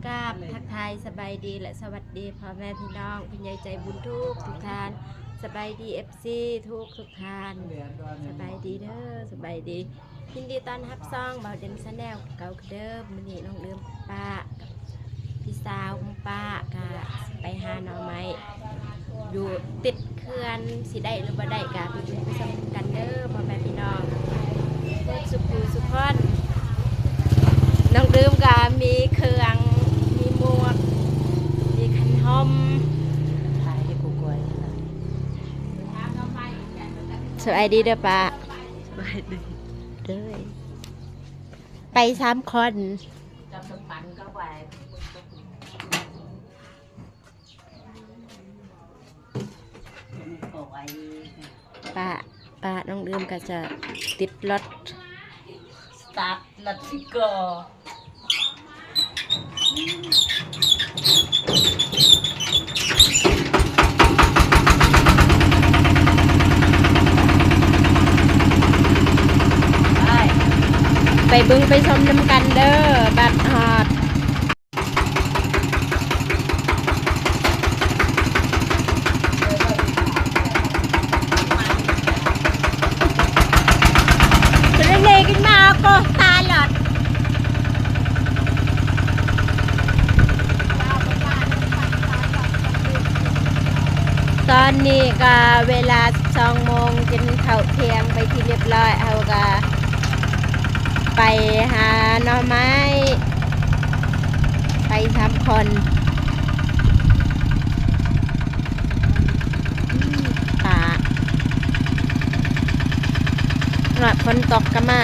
ກາບທັກທາຍສະບາຍດີ ແລະ ສະຫວັດດີພໍ່ແມ່ພີ່ນ້ອງ ຜູ້ໃຫຍ່ໃຈບຸນທຸກທຸກທ່ານ. ສະບາຍດີ ເອັຟຊີ ທຸກທຸກທ່ານ ສະບາຍດີເດີ ສະບາຍດີ. ຍິນດີຕ້ອນຮັບຊ່ອງເບົາເດັ່ນ Channel ເກົ່າຄືເດີມ. ມື້ນີ້ນ້ອງດື່ມປ້າກັບພີ່ສາວຂອງປ້າກະຊິໄປຫາໜໍ່ໄມ້ ຢູ່ຕິດເຂື່ອນ ຊິໄດ້ຫຼືບໍ່ໄດ້ກະໄປເບິ່ງໄປຊົມກັນເດີພໍ່ແມ່ພີ່ນ້ອງ ເບິດສຸຜູ້ສຸຄົນ. ນ້ອງດື່ມກະມີເຄື່ອງ ມີໝວກ ມີຂັນຫົ່ມ. ສະບາຍດີເດີປ້າ. ສະບາຍດີເດີ. ໄປສາມຄົນ. ປ້າ ປ້ານ້ອງດື່ມກະຈະຕິດລົດ ສະຕາດລົດຊິໂກ. ໄປ ໄປເບິ່ງໄປຊົມນຳກັນເດີ ບັດຮອດ. ເລກຂຶ້ນມາກໍຕາຍລອດ. ຕອນນີ້ກະເວລາສິບສອງໂມງ ກິນເຂົ້າທ່ຽງໄປທີ່ຮຽບຮ້ອຍ ເຮົາກະໄປຫາໜໍ່ໄມ້ ໄປສາມຄົນ. ອືມ ປາ ຮອດຝົນຕົກກະມາ.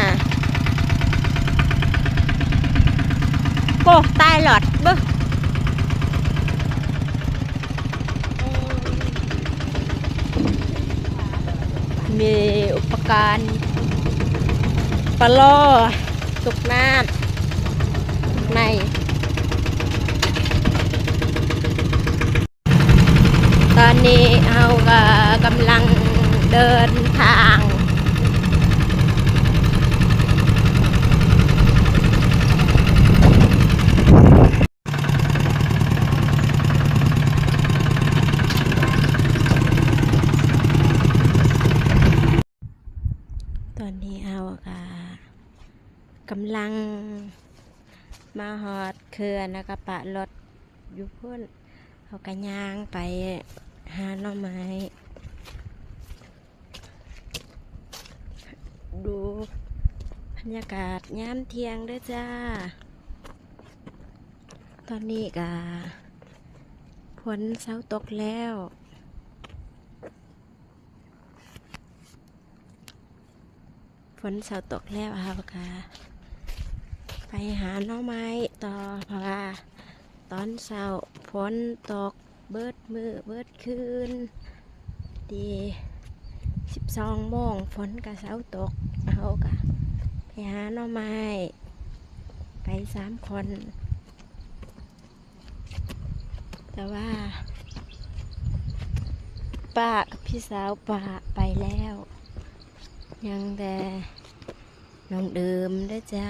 ໂອ້ ຕາຍລອດເບິ່ງ. ມີອຸປະກອນປະລໍ ຕຸກນ້ຳໃນ. ຕອນນີ້ເຮົາກະກຳລັງເດີນທາງ. ຕອນນີ້ເຮົາກະກຳລັງມາຮອດເຂື່ອນ ແລ້ວກະປະລົດຢູ່ພຸ້ນ. ເຮົາກະຍ່າງໄປຫາໜໍ່ໄມ້ ດູບັນຍາກາດຍາມທ່ຽງເດີຈ້າ. ຕອນນີ້ກະຝົນເຊົາຕົກແລ້ວ. ຝົນເຊົາຕົກແລ້ວ ເຮົາກະໄປຫາໜໍ່ໄມ້ຕໍ່ ເພາະວ່າຕອນເຊົ້າຝົນຕົກເບິດມື້ເບິດຄືນ ແຕ່ສິບສອງໂມງຝົນກະເຊົາຕົກ ເຮົາກະໄປຫາໜໍ່ໄມ້ ໄປສາມຄົນ. ແຕ່ວ່າປ້າກັບພີ່ສາວປ້າໄປແລ້ວ ຍັງແຕ່ນ້ອງດື່ມເດີຈ້າ.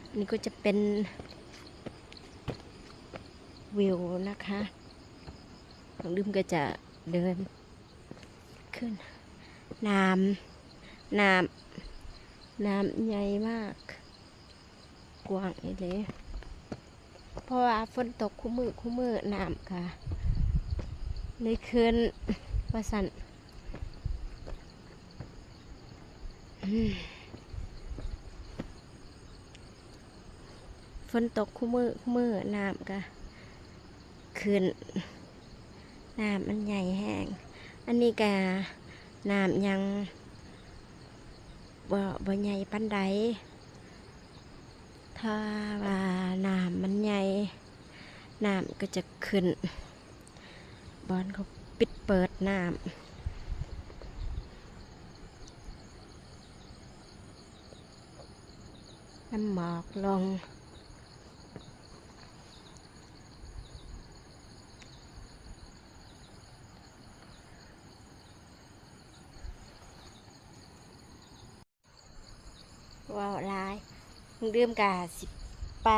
ອັນນີ້ກໍຈະເປັນວິວນະຄະ ນ້ອງດື່ມກໍຈະເດີນຂຶ້ນ ນ້ຳ ນ້ຳ ນ້ຳໃຫຍ່ມາກ. ກວ້າງອີ່ຫຼີ ເພາະວ່າຝົນຕົກຄູ່ມື້ຄູ່ມື້ ນ້ຳກະເລີຍຂຶ້ນວ່າຊັ້ນ. ຝົນຕົກຄູ່ມື້ຄູ່ມື້ ນ້ຳກະຂຶ້ນ ນ້ຳມັນໃຫຍ່ແຮງ. ອັນນີ້ກະນ້ຳຍັງບໍ່ ບໍ່ໃຫຍ່ປານໃດ. ຖ້າວ່ານ້ຳມັນໃຫຍ່ ນ້ຳກໍຈະຂຶ້ນ ບ່ອນເຂົາປິດເປີດນ້ຳ ນ້ຳໝອກລົງ. ເວົ້າຫຼາຍ ນ້ອງດື່ມກະຊິໄປ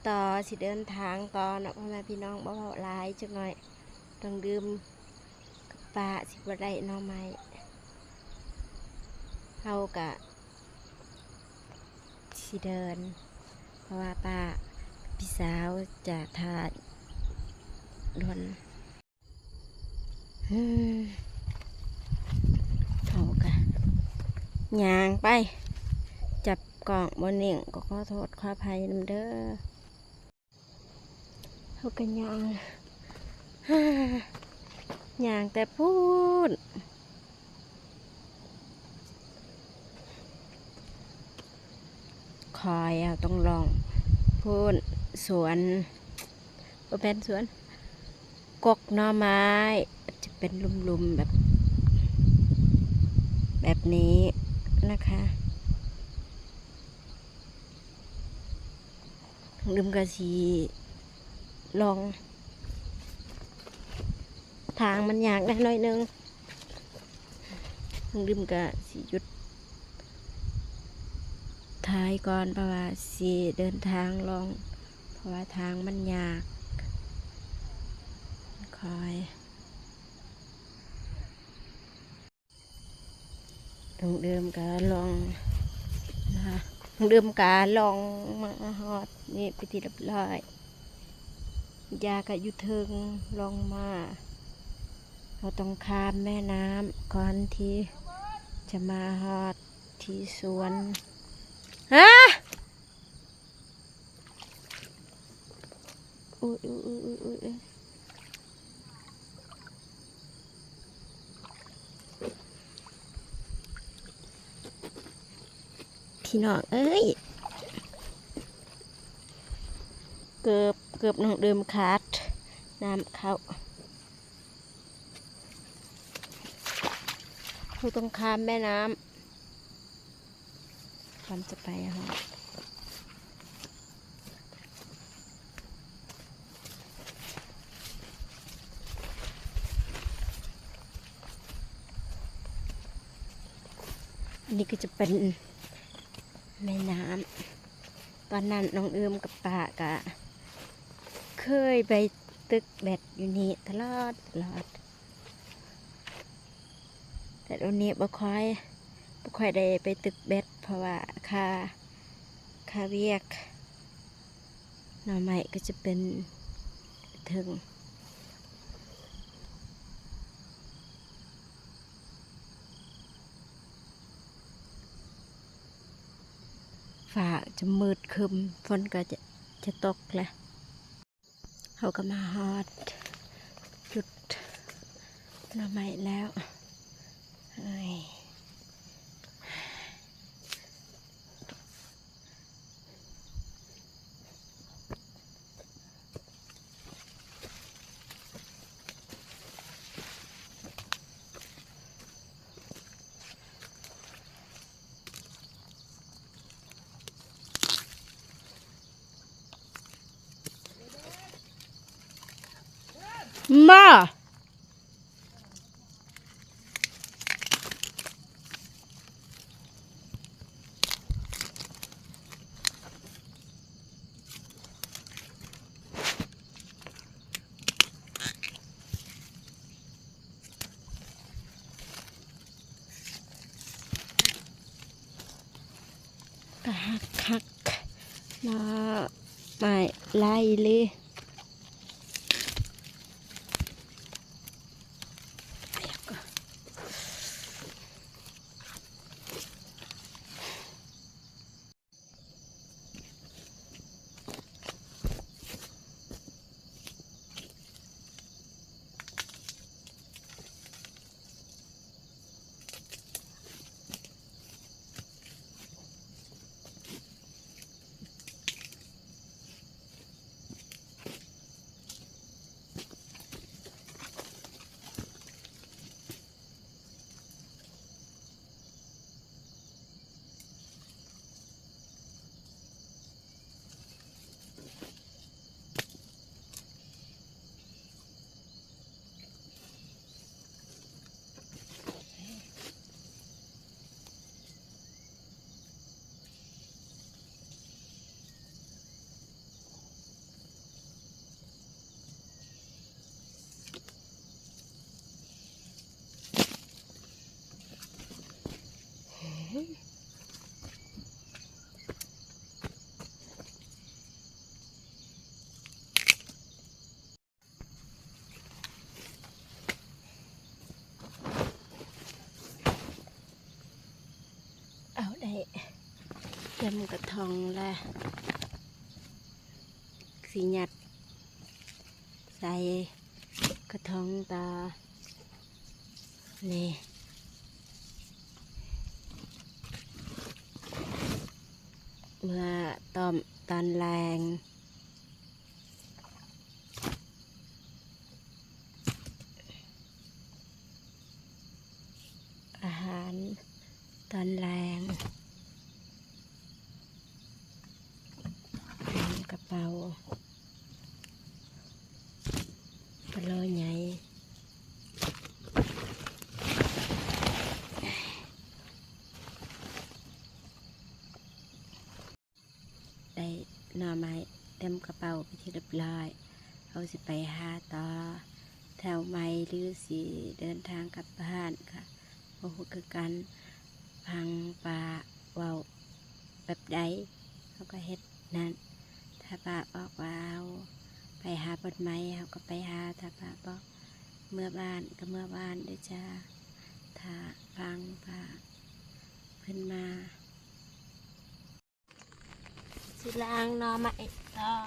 ໄປ ຕໍ່ ຊິເດີນທາງຕໍ່ເນາະ ພໍ່ແມ່ພີ່ນ້ອງ ບໍ່ເວົ້າຫຼາຍ ຈັກໜ້ອຍ ຕ້ອງດື່ມກັບປ້າ ຊິບໍ່ໄດ້ໜໍ່ໄມ້ ເຮົາກະຊິເດີນ ເພາະວ່າປ້າ ພີ່ສາວຈະຖ້າດົນ. ເຮົາກະຍ່າງໄປ ຈັບກ້ອງບໍ່ເໜັງ ກໍຂໍໂທດຂໍອະໄພນຳເດີ. ເຮົາກະຍ່າງ ຍ່າງແຕ່ພຸ້ນ ຄອຍເຮົາຕ້ອງລອງ ພຸ້ນ ສວນ ບໍ່ແມ່ນສວນ ກົກໜໍ່ໄມ້ ຈະເປັນຫຼຸມໆ ແບບ ແບບນີ້ນະຄະ. ນ້ອງດື່ມກະຊິລອງ ທາງມັນຍາກແດ່ໜ້ອຍໜຶ່ງ ນ້ອງດື່ມກະຊິຢຸດຖ່າຍກ່ອນ ເພາະວ່າຊິເດີນທາງລອງ ເພາະວ່າທາງມັນຍາກ ຄ່ອຍ ນ້ອງດື່ມກະລອງມາ ນ້ອງດື່ມກະລອງມາຮອດນີ້ເປັນທີ່ຮຽບຮ້ອຍ ຢາກະຢູ່ເທິງ ລອງມາ ເຮົາຕ້ອງຂ້າມແມ່ນ້ຳກ່ອນທີ່ຈະມາຮອດທີ່ສວນ ຮະ! ອຸ້ຍ ອຸ້ຍ ອຸ້ຍ ອຸ້ຍ ອຸ້ຍ ພີ່ນ້ອງເອີຍ ເກີບ ເກີບນ້ອງດື່ມຂາດ ນ້ຳເຂົ້າ ເຮົາຕ້ອງຂ້າມແມ່ນ້ຳ ກ່ອນຈະໄປຮອດ ອັນນີ້ກໍຈະເປັນແມ່ນ້ຳ ຕອນນັ້ນນ້ອງເອີມກັບປ້າກະເຄີຍໄປຕຶກແບັດຢູ່ນີ້ຕະຫຼອດ ຕະຫຼອດ. ແຕ່ດຽວນີ້ບໍ່ຄ່ອຍ ບໍ່ຄ່ອຍໄດ້ໄປຕຶກແບັດ ເພາະວ່າຄ່າ ຄ່າວຽກ ໜໍ່ໄມ້ກໍຈະເປັນເຖິງ ຟ້າຈະມືດຄຶ້ມ ຝົນກໍຈະ ຈະຕົກແລ້ວ. ເຮົາກໍມາຮອດຈຸດໜໍ່ໄມ້ແລ້ວ ເອີຍ ມາ ກະຮັກຄັກ ໜໍ່ໄມ້ຫຼາຍອີ່ຫຼີ. ເ ໄດ້ເຕັມກະຖອງແລ້ວ ຊິຍັດໃສ່ກະຖອງຕໍ່. ນີ້ ເມື່ອຕອນ ຕອນແລງ ອາຫານຕອນແລງ ກະເປົາ ປາໂລໃຫຍ່ ໄດ້ໜໍ່ໄມ້ເຕັມກະເປົາເປັນທີ່ຮຽບຮ້ອຍ. ເຮົາຊິໄປຫາຕໍ່ແຖວໃໝ່ ຫຼື ຊິເດີນທາງກັບບ້ານ ກະບໍ່ຮູ້ຄືກັນ. ຟັງປ້າເວົ້າແບບໃດ ເຮົາກະເຮັດນັ້ນ. ຖ້າປ້າບອກວ່າເຮົາໄປຫາບ່ອນໃໝ່ ເຮົາກະໄປຫາ. ຖ້າປ້າບອກເມືອບ້ານ ກະເມືອບ້ານເດີຈ້າ. ຖ້າຟັງປ້າເພິ່ນມາ ຊິລ້າງໜໍ່ໄມ້ຕໍ່.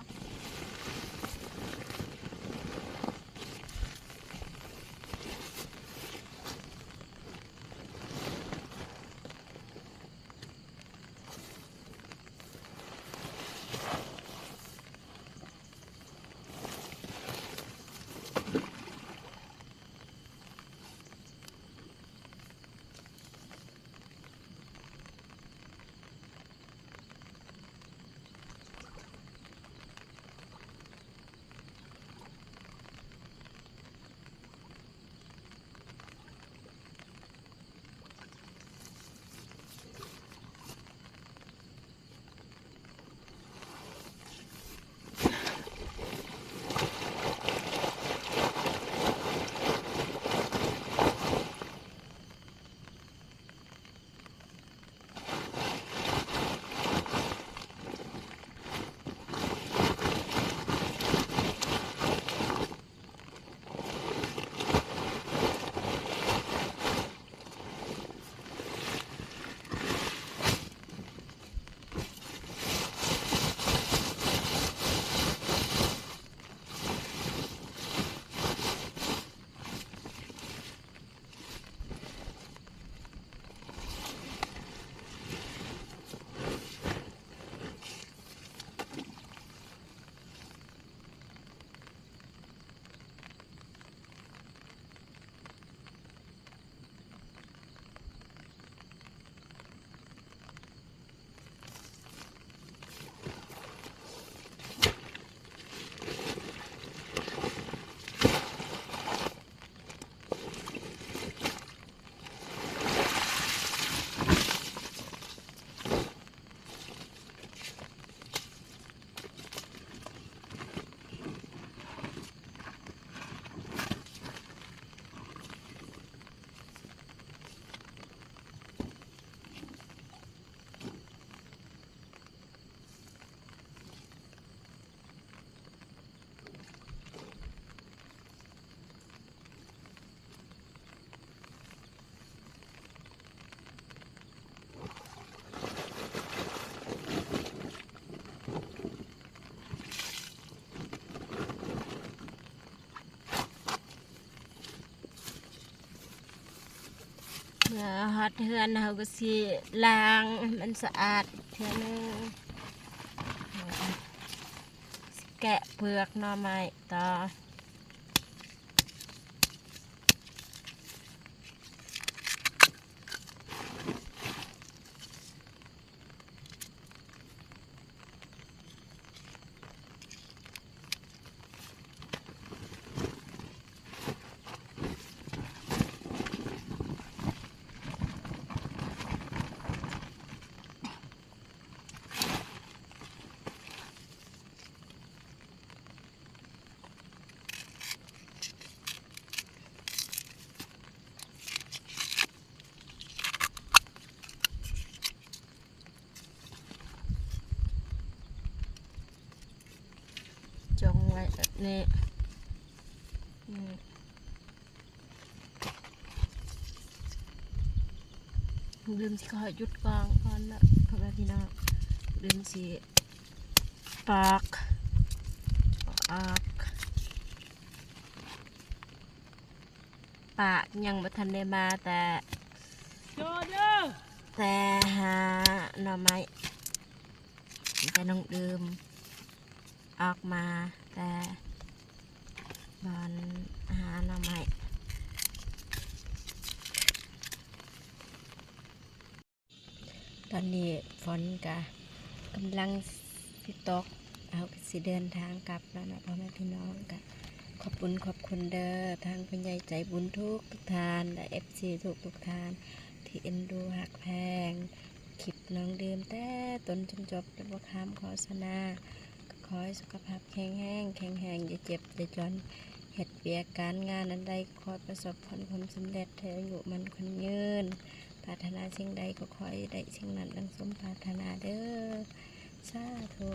ເມື່ອຮອດເຮືອນ ເຮົາກະຊິລ້າງໃຫ້ມັນສະອາດອີກເທື່ອໜຶ່ງ. ຊິແກະເປືອກໜໍ່ໄມ້ຕໍ່. ຈົ່ງໄວ້ແບບນີ້. ລືມຊິຂໍຢຸດກ້ອງກ່ອນເນາະ ເພາະວ່າພີ່ນ້ອງລືມຊິປອກ ອອກ ປາກຍັງບໍ່ທັນໄດ້ມາ ແຕ່ ໂຈເດີ ແຕ່ຫາໜໍ່ໄມ້ ແຕ່ນ້ອງດື່ມອອກມາແຕ່ບ່ອນຫາໜໍ່ໄມ້. ຕອນນີ້ຝົນກະກຳລັງຊິຕົກ ເຮົາກະຊິເດີນທາງກັບແລ້ວເນາະ ພໍ່ແມ່ພີ່ນ້ອງ. ກະຂອບບຸນຂອບຄຸນເດີ ທາງຜູ້ໃຫຍ່ໃຈບຸນທຸກໆທ່ານ ແລະ ເອັຟຊີທຸກໆທ່ານ ທີ່ເອັນດູຮັກແພງຄລິບນ້ອງດື່ມແຕ່ຕົ້ນຈົນຈົບ ແລະ ບໍ່ຂ້າມໂຄສະນາ. ກະຂໍໃຫ້ສຸຂະພາບແຂງແຮງ ແຂງແຮງ ຢ່າເຈັບຢ່າຈອນ ເຮັດວຽກການງານອັນໃດ ຂໍປະສົບຜົນຄວາມສຳເລັດ ໃຫ້ອາຍຸໝັ້ນຂວັນຍືນ ປາດຖະໜາສິ່ງໃດກໍຂໍໃຫ້ໄດ້ສິ່ງນັ້ນດັ່ງສົມປາດຖະໜາເດີ ສາທຸ.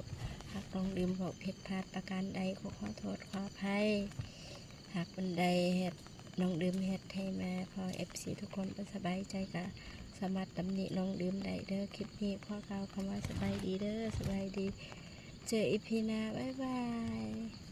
ຫາກນ້ອງດື່ມເວົ້າຜິດພາດປະການໃດ ກໍຂໍໂທດຂໍອະໄພ. ຫາກອັນໃດເຮັດ ນ້ອງດື່ມເຮັດໃຫ້ແມ່ພໍ່ເອັຟຊີທຸກຄົນບໍ່ສະບາຍໃຈ ກະສາມາດຕຳໜິນ້ອງດື່ມໄດ້ເດີ. ຄລິບນີ້ຂໍກ່າວຄຳວ່າສະບາຍດີເດີ ສະບາຍດີ ເຈີອີພີໜ້າ ບາຍບາຍ.